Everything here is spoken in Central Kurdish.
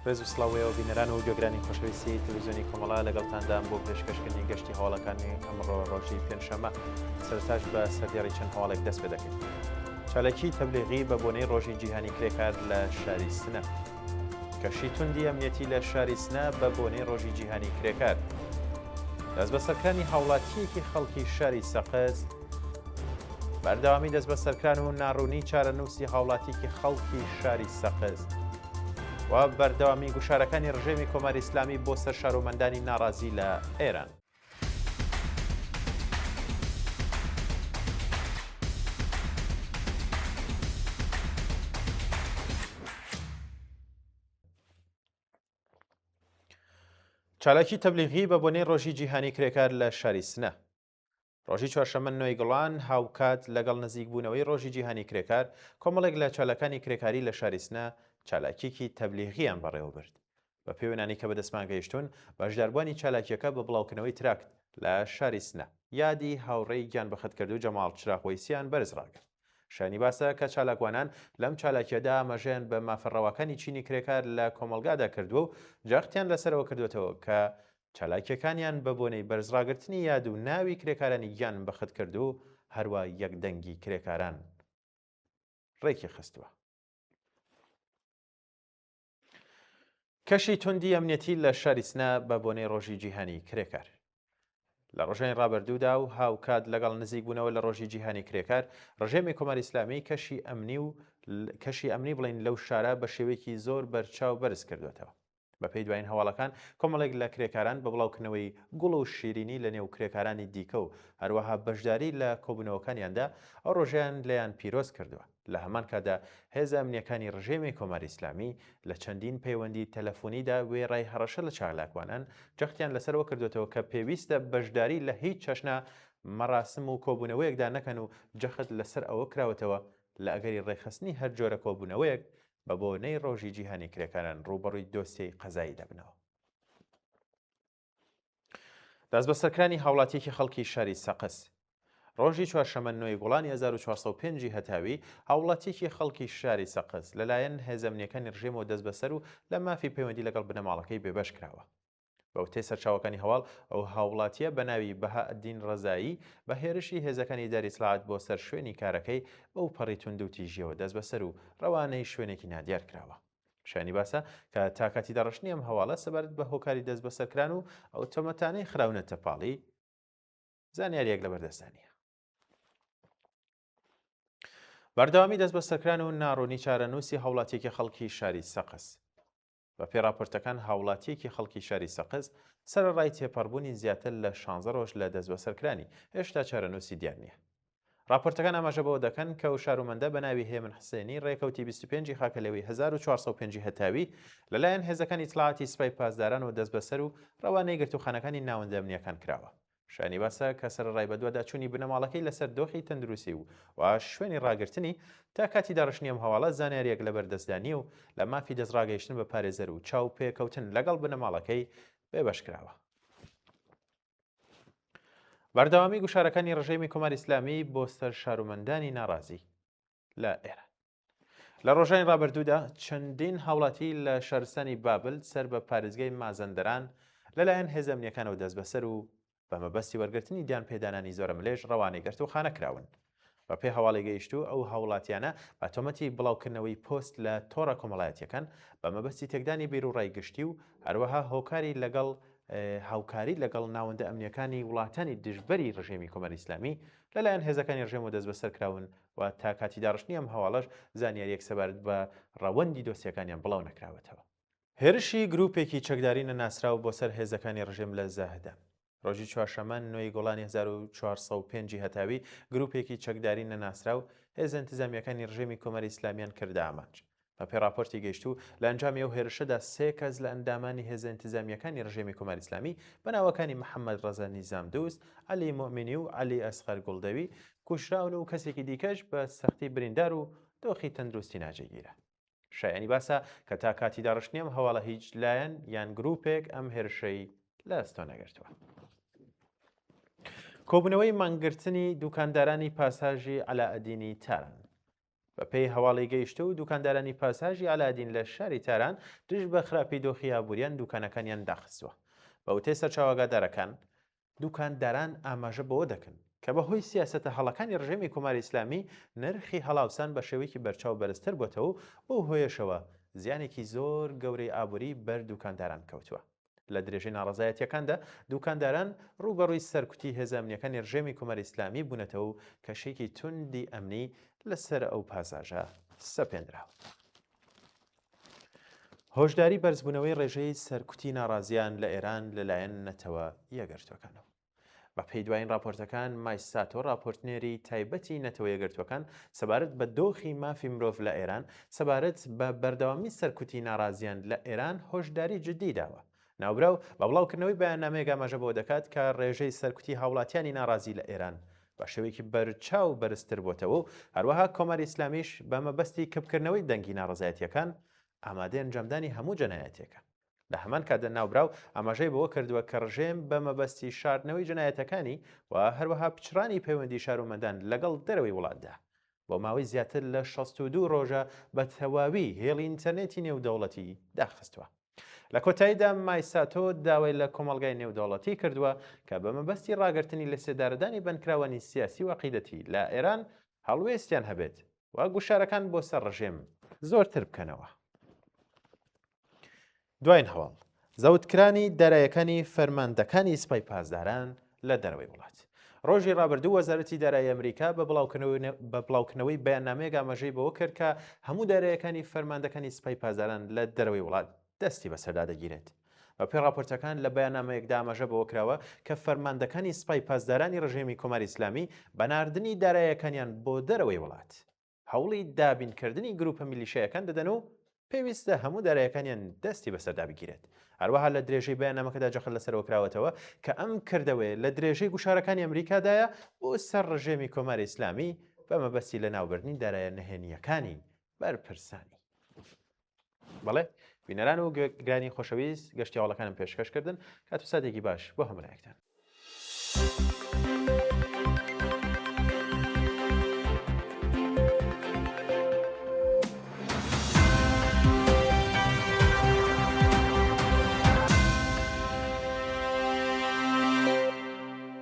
ڕێز و سڵاو ئێوە بینەران و گوێگرانی خۆشەویستی تەلەڤیزیۆنی کۆمەڵە لەگەڵتاندام بۆ پێشکەشکردنی گەشتی هەواڵەکانی ئەمڕۆ ڕۆژی پێنجشەممە سەرتاش بە سەردێڕی چەند هەواڵێک دەست پێ دەکەین. چالاکی تەبلیغی بە بۆنەی ڕۆژی جیهانی کرێکار لە شاری سنە. کەشی توندی ئەمنیەتی لە شاری سنە بە بۆنەی ڕۆژی جیهانی کرێکار. دەستبەسەرکرانی هاوڵاتییەکی خەڵکی شاری سەقز بەردەوامی دەستبەسەرکران و ناڕوونی چارەنووسی هاوڵاتییەکی خەڵکی شاری سەقز و بەردەوامی گوشارەکانی ڕژێمی کۆماری ئیسلامی بۆ سەر شارۆمەندانی ناڕازی لە ئێران. چالاکی تەبلیغی بە بۆنەی ڕۆژی جیهانی کرێکار لە شاری سنە. ڕۆژی چوارشەممە نۆی گوڵان هاوکات لەگەڵ نزیکبوونەوەی ڕۆژی جیهانی کرێکار، کۆمەڵێک لە چالاکانی کرێکاری لە شاری سنە چالاکییەکی تەبلیغییان بەڕێوەبرد. بە پێی وێنانەی کە بەدەستمان گەیشتوون، بەشداربووانی چالاکییەکە بە بڵاوکردنەوەی تراکت لە شاری سنە، یادی هاوڕێی گیانبەختکردوو جەماڵ چراغ وەیسییان بەرز ڕاگرت. شایانی باسە کە چالاکوانان لەم چالاکییەدا ئاماژەیان بە مافە ڕەواکانی چینی کرێکار لە کۆمەڵگادا کردووە و جەختیان لەسەر ئەوە کردووەتەوە کە چالاکییەکانیان بە بۆنەی بەرزڕاگرتنی یاد و ناوی کرێکارانی گیان بەختکردوو هەروا یەکدەنگی کرێکاران ڕێکی خستووە. کەشی توندی ئەمنیەتی لە شاری سنە بە بۆنەی ڕۆژی جیهانی کرێکار. لە ڕۆژانی ڕابردوودا و هاوکات لەگەڵ نزیکبوونەوە لە ڕۆژی جیهانی کرێکار، ڕژێمی کۆماری ئیسلامی کەشی ئەمنی و کەشی ئەمنی بڵین لەو شارە بە شێوەیەکی زۆر بەرچاو بەرز کردوێتەوە. بەپێی دوایین هەواڵەکان، کۆمەڵێک لە کرێکاران بە بڵاوکردنەوەی گوڵ و شیرینی لە نێو کرێکارانی دیکە و هەروەها بەشداری لە کۆبوونەوەکانیاندا، ئەو ڕۆژەیان لێیان پیرۆز کردووە. لە هەمان کاتدا هێزە ئەمنییەکانی ڕژێمی کۆماری ئیسلامی لە چەندین پەیوەندی تەلەفونیدا وێڕای هەڕەشە لە چالاکوانان، جەختیان لەسەر ئەوە کردووەتەوە کە پێویستە بەشداری لە هیچ چەشنە مەراسم و کۆبوونەوەیەکدا نەکەن و جەخت لەسەر ئەوە کراوەتەوە لە ئەگەری ڕێکخستنی هەر جۆرە کۆبوونەوەیەک بە بۆنەی ڕۆژی جیهانی کرێکاران ڕووبەڕووی دۆسیەی قەزایی دەبنەوە. دەستبەسەرکرانی هاوڵاتیەکی خەڵکی شاری سەقز ڕۆژی چوارشەممە نۆی گوڵانی 1405 ی هەتاوی هاوڵاتیەکی خەڵکی شاری سەقز لەلایەن هێزە ئەمنییەکانی ڕژێمەوە دەستبەسەر و لە مافی پەیوەندی لەگەڵ بنەماڵەکەی بێبەش کراوە. بە وتەی سەرچاوەکانی هەواڵ، ئەو هاوڵاتییە بە ناوی بەهائەدین ڕەزایی بە هێرشی هێزەکانی ئیداری ئیتڵاعات بۆ سەر شوێنی کارەکەی بەو پەڕی توندوتیژییەوە دەستبەسەر و ڕەوانەی شوێنێکی نادیار کراوە. شایانی باسە کە تا کاتی داڕشتنی ئەم هەواڵە سەبارەت بە هۆکاری دەستبەسەرکران و ئەو تۆمەتانەی خراونەتە پاڵی زانیارییەک لەبەردەستدا نییە. بەردەوامی دەستبەسەرکران و ناڕوونی چارەنووسی هاوڵاتییەکی خەڵکی شاری سەقز. بەپێی ڕاپۆرتەکان هاوڵاتییەکی خەڵکی شاری سەقز سەرەڕای تێپەڕبوونی زیاتر لە شانزە ڕۆژ لە دەستبەسەرکرانی، هێشتا چارەنووسی دیار نییە. ڕاپۆرتەکان ئاماژە بەوە دەکەن کە ئەو شارومەندە بە ناوی هێمن حسێنی ڕێکەوتی 25 ی خاکەلێوەی 1405 ی هەتاوی لەلایەن هێزەکانی ئیتڵاعاتی سپای پاسدارانەوە دەستبەسەر و ڕەوانەی گرتووخانەکانی ناوەندە ئەمنییەکان کراوە. شایانی باسە کە سەرەڕای بەدواداچوونی بنەماڵەکەی لەسەر دۆخی تەندروستی و و شوێنی ڕاگرتنی، تا کاتی داڕشتنی ئەم هەواڵە زانیارییەک لەبەر دەستدا نییە و لە مافی دەستڕاگەیشتن بە پارێزەر و چاوپێکەوتن لەگەڵ بنەماڵەکەی بێبەش کراوە. بەردەوامی گوشارەکانی ڕژێمی کۆماری ئیسلامی بۆ سەر شارومەندانی ناڕازی لە ئێران. لە ڕۆژانی ڕابردوودا چەندین هاوڵاتی لە شارستانی بابل سەر بە پارێزگای مازەندەران لەلایەن هێزە ئەمنییەکانەوە دەستبەسەر و بە مەبەستی وەرگرتنی دانپێدانانی زۆرەملێش ڕەوانەی گرتووخانە کراون. بەپێی هەواڵی گەیشتوو ئەو هاوڵاتیانە بە تۆمەتی بڵاوکردنەوەی پۆست لە تۆڕە کۆمەڵایەتییەکان بە مەبەستی تێکدانی بیروڕای گشتی و هەروەها هۆکاری لەگەڵ هاوکاری لەگەڵ ناوەندە ئەمنییەکانی وڵاتانی دژبەری ڕژێمی کۆماری ئیسلامی لەلایەن هێزەکانی ڕژێمەوە دەستبەسەر کراون و تا کاتی داڕشتنی ئەم هەواڵەش زانیارییەک سەبارەت بە ڕەوەندی دۆسیەکانیان بڵاو نەکراوەتەوە. هێرشی گرووپێکی چەکداری نەناسراو بۆ سەر هێزەکانی ڕژێم لە زاهدان. ڕۆژی چوارشەممە نۆی گوڵانی 1405 ی هەتاوی گرووپێکی چەکداری نەناسراو هێزە ئینتزامییەکانی ڕژێمی کۆماری ئیسلامیان کردە ئامانج. بەپێی ڕاپۆرتی گەیشتوو، لە ئەنجامی ئەو هێرشەدا سێ کەس لە ئەندامانی هێزە ئینتزامییەکانی ڕژێمی کۆماری ئیسلامی بە ناوەکانی محەممەد ڕەزا نیزامدوست، عەلی موئمینی و عەلی ئەسغەر گوڵدەوی کوژراون و کەسێکی دیکەش بە سەختی بریندار و دۆخی تەندروستی ناجێگیرە. شایانی باسە کە تا کاتی داڕشتنی ئەم هەواڵە هیچ لایەن یان گرووپێک ئەم هێرشەی لە ئەستۆ نەگرتووە. کۆبوونەوەی مانگرتنی دوکاندارانی پاساژی عەلائەدینی تاران. بەپێی هەواڵی گەیشتوو، دوکاندارانی پاساژی عەلائەدین لە شاری تاران دژ بە خراپی دۆخی ئابووریان دوکانەکانیان داخستووە. بە وتەی سەرچاوە ئاگادارەکان، دوکانداران ئاماژە بەوە دەکەن کە بە هۆی سیاسەتە هەڵەکانی ڕژێمی کۆماری ئیسلامی نرخی هەڵاوسان بە شێوەیەکی بەرچاو بەرزتر بۆتەوە و بەو هۆیەشەوە زیانێکی زۆر گەورەی ئابووری بەر دوکانداران کەوتووە. لە درێژەی ناڕەزایەتییەکاندا دووکانداران ڕووبەڕووی سەرکوتی هێزە ئەمنییەکانی ڕژێمی کۆماری ئیسلامی بوونەتەوە و کەشێکی توندی ئەمنی لەسەر ئەو پاساژە سەپێنراوە. هۆشداری بەرزبوونەوەی ڕێژەی سەرکوتی ناڕازیان لە ئێران لەلایەن نەتەوە یەکگرتووەکانەوە. بە پێی دوایین ڕاپۆرتەکان، مای ساتۆ ڕاپۆرتنێری تایبەتی نەتەوە یەکگرتووەکان سەبارەت بە دۆخی مافی مرۆڤ لە ئێران، سەبارەت بە بەردەوامی سەرکوتی ناڕازیان لە ئێران هۆشداری جددی داوە. ناوبراو بە بڵاوکردنەوەی بەیاننامەیەک ئاماژە بەوە دەکات کە ڕێژەی سەرکوتی هاوڵاتیانی ناڕازی لە ئێران بە شێوەیەکی بەرچاو بەرزتر بۆتەوە و هەروەها کۆماری ئیسلامیش بە مەبەستی کپکردنەوەی دەنگی ناڕەزایەتییەکان ئامادەی ئەنجامدانی هەموو جەنایەتێکە. لە هەمان کاتدا ناوبراو ئاماژەی بەوە کردووە کە ڕژێم بە مەبەستی شاردنەوەی جەنایەتەکانی و هەروەها پچڕانی پەیوەندی شارومەندان لەگەڵ دەرەوەی وڵاتدا بۆ ماوەی زیاتر لە 62 ڕۆژە بە تەواوی هێڵی ئینتەرنێتی نێودەوڵەتی داخستووە. لە کۆتاییدا مایساتۆ داوای لە کۆمەڵگای نێودەوڵەتی کردووە کە بە مەبەستی ڕاگرتنی لەسێدارەدانی بەندکراوانی سیاسی و عەقیدەتی لە ئێران هەڵوێستیان هەبێت و گوشارەکان بۆ سەر ڕژێم زۆرتر بکەنەوە. دواین هەواڵ، زەوتکرانی دارایەکانی فەرماندەکانی سپای پاسداران لە دەرەوەی وڵات. ڕۆژی ڕابردوو وەزارەتی دارایی ئەمریکا بە بڵاوکردنەوەی بەیاننامەیەک ئاماژەی بەوە کرد کە هەموو دارایەکانی فەرماندەکانی سپای پاسداران لە دەرەوەی وڵات دەستی بەسەردا دەگیرێت. بەپێی ڕاپۆرتەکان لە بەیاننامەیەکدا ئاماژە بەوە کراوە کە فەرماندەکانی سپای پاسدارانی ڕژێمی کۆماری ئیسلامی بە ناردنی دارایەکانیان بۆ دەرەوەی وڵات هەوڵی دابینکردنی گروپە میلیشیایەکان دەدەن و پێویستە هەموو دارایەکانیان دەستی بەسەردا بگیرێت. هەروەها لە درێژەی بەیاننامەکەدا جەخت لەسەرەوە کراوەتەوە کە ئەم کردەوەیە لە درێژەی گوشارەکانی ئەمریکادایە بۆ سەر ڕژێمی کۆماری ئیسلامی بە مەبەستی لەناوبردنی دارایە نهێنییەکانی بەرپرسانی. بەڵێ بینەران و گوێگرانی خۆشەویست گەشتی هەواڵەکانم پێشکەش کردن کات و ساتێکی باش بۆ هەموو لایەکتان.